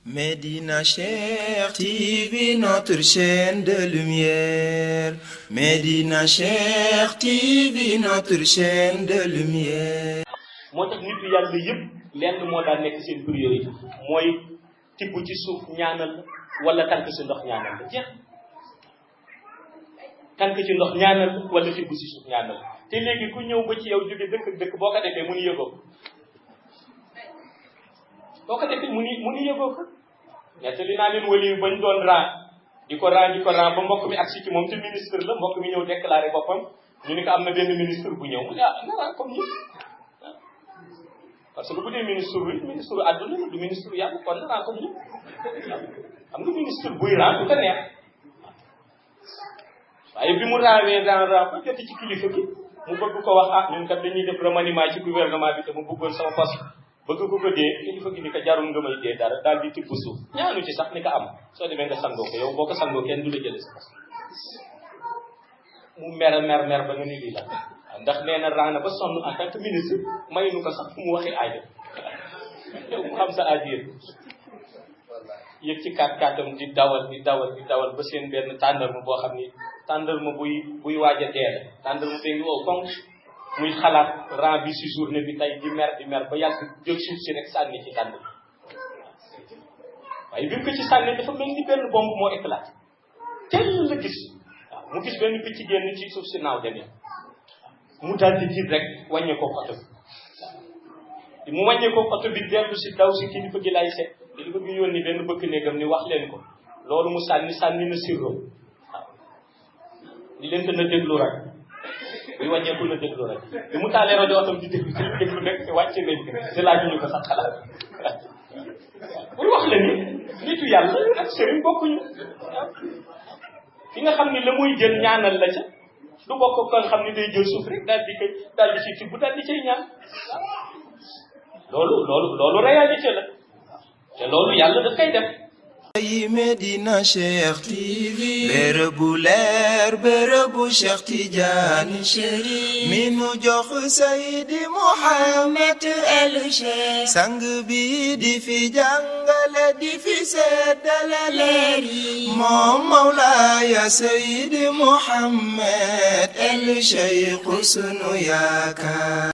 Médina Cheikh TV, notre chaîne de lumière. Médina Cheikh TV, notre chaîne de lumière. moo tax nitu yàlla yëpp lenn moo daan nekk seen priorité mooy tibb ci suuf ñaanal wala tànk ci ndox ñaanal la jeex tànk ci ndox ñaanal wala tibb ci suuf ñaanal te léegi ku ñëw ba ci yow jóge dëkk dëkk boo ko defee mu ni yëgoo ko boo ko defee mu ni yëgoo ko nettali naa leen wali bañ doon di ko ran ba mbokk mi agsi ci moom te ministre la mbokk mi ñëw déclaré boppam ñu ni ko am na benn ministre bu ñëw mu ne nga ran comme ñi parce que bu dee ministre àdduna du ministre yàlla kon na ran comme ñi xam nga ministre buy ran du ko neex waaye bi mu raawee ran ba jot ci kilifa gi mu bëgg ko wax ñun kat dañuy def remaniement ci gouvernement bi te mu bëggoon sama poste bëgg ko dee kilifa gi ni ko jarul nga may dee dara daal di tibb suuf ñaanu ci sax ni ko am soo demee nga sangoo ko yow boo ko sangoo kenn du la jëlee sa poste mu mer ba nga ni lii la ndax nee na raana ba sonn en tant que ministre mayuñu ko sax fu mu waxee aajo yow mu xam sa aajo yëg ci 4x4am di dawal ba seen benn tàndarma boo xam ni tàndarma buy waaj a dee la tàndarma bee ngi wow konk muy xalaat ran bi si journée bi tey di mer ba yàgg jël suuf si rek sànni ci tàndarma waaye bi mu ko ci sànni dafa mel ni benn bombe moo éclaté teel la gis waaw mu gis benn picc génn ci suuf si naaw demee mu daal di tiit rek wàññee ko oto bi mu wàññee ko oto bi dellu si daw si kilifa gi lay seet kilifa gi yónni benn bëkk néegam ni wax leen ko loolu mu sànni na sirrom waaw di leen gën a déglu rek bi wàññeeku na déglu rek bi mu taalee rajo otom di déglu rek wàcce nañ ko te laajuñu ko sax xalaat pour wax la ni nitu yàlla ak sëriñ bokkuñu ki nga xam ni la muy jël ñaanal la ca du bokk ko xam ni day jël suuf rek daal di ci tibb daal di cay ñaan loolu réalité la te loolu yàlla daf koy def. Médina Cheikh TV, bërëbu leer bërëbu Cheikh Tidiane Chérif mi nu jox Seydi Mouhamed El Cheikh sang bi di fi jàngale di fi seddale leer yi moom Mawlaaya Seydi Mouhamed El Cheikh sunu yaakaar.